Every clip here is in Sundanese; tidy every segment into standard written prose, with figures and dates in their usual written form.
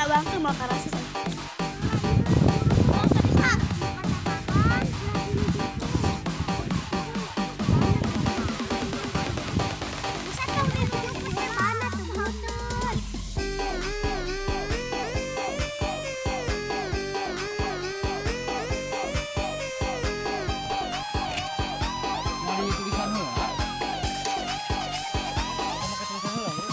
Abang mau karasa. Mau di tulisan heula. Make tulisan heula, bro.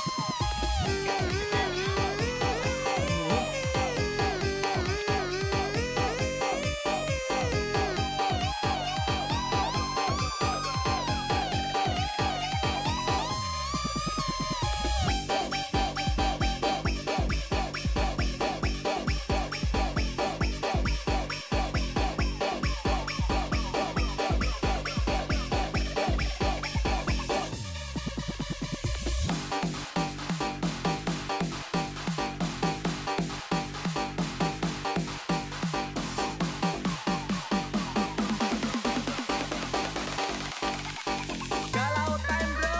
Galau time, bro.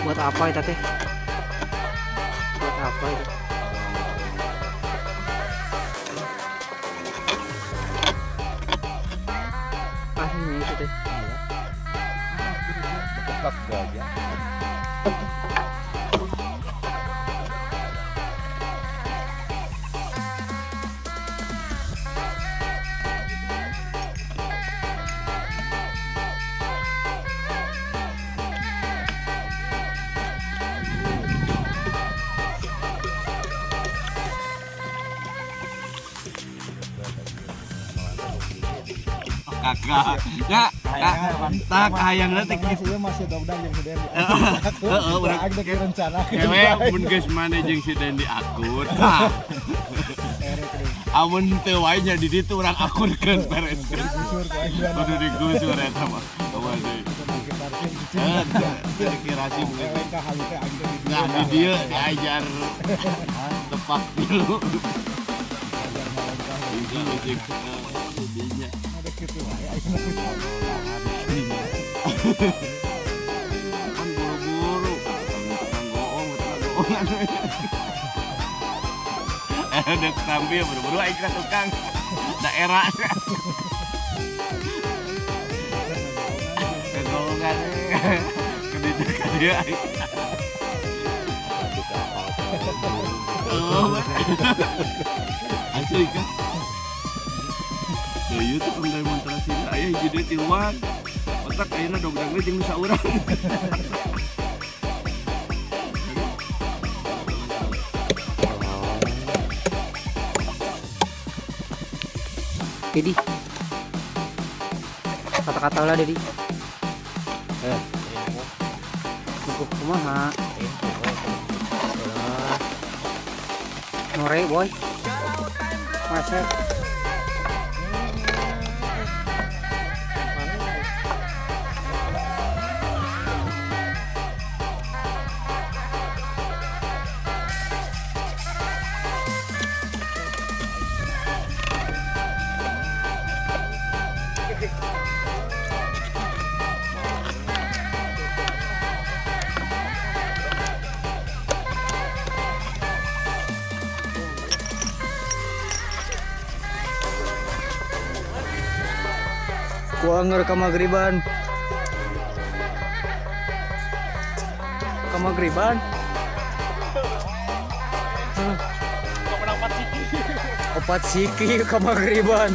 Buat apa itu teh? Buat apa itu? Ah, ini itu teh. Tetap gajah. Kakak ya, tak hayangna teh Masih ieu masih dogdang jeung si Dendi. Heeh, urang Aing dek rencana. Kewe mun geus maneh jeung si Dendi akur. Tah. Amun teu wae nya di ditu urang akurkeun, bereskeun. Digusur ku aing. Kudu digusur eta mah. Kumaha deui? Eh, teu dikira sih mungkin. Ka halu teh aing teh di Nah, di dieu diajar tepak tilu. Hiji ujug dinya. Ada kitu wae aing. Kan buru-buru tukang goong, tukang goongan. Eh, dek tampil buru-buru aing ka tukang daerah. Kegoongan ke ditu ka dieu aing. Oh, asli kan? Deui tukang demonstrasi aya hiji deui tiluan. Otak ayeuna dogdangna jeung nu saurang. Dedi. Kata-kata lah, Dedi. Eh. Cukup kumaha? Ulah. Nore, boy. Masa ku anger ka magriban. Ka magriban. Opat siki ka magriban.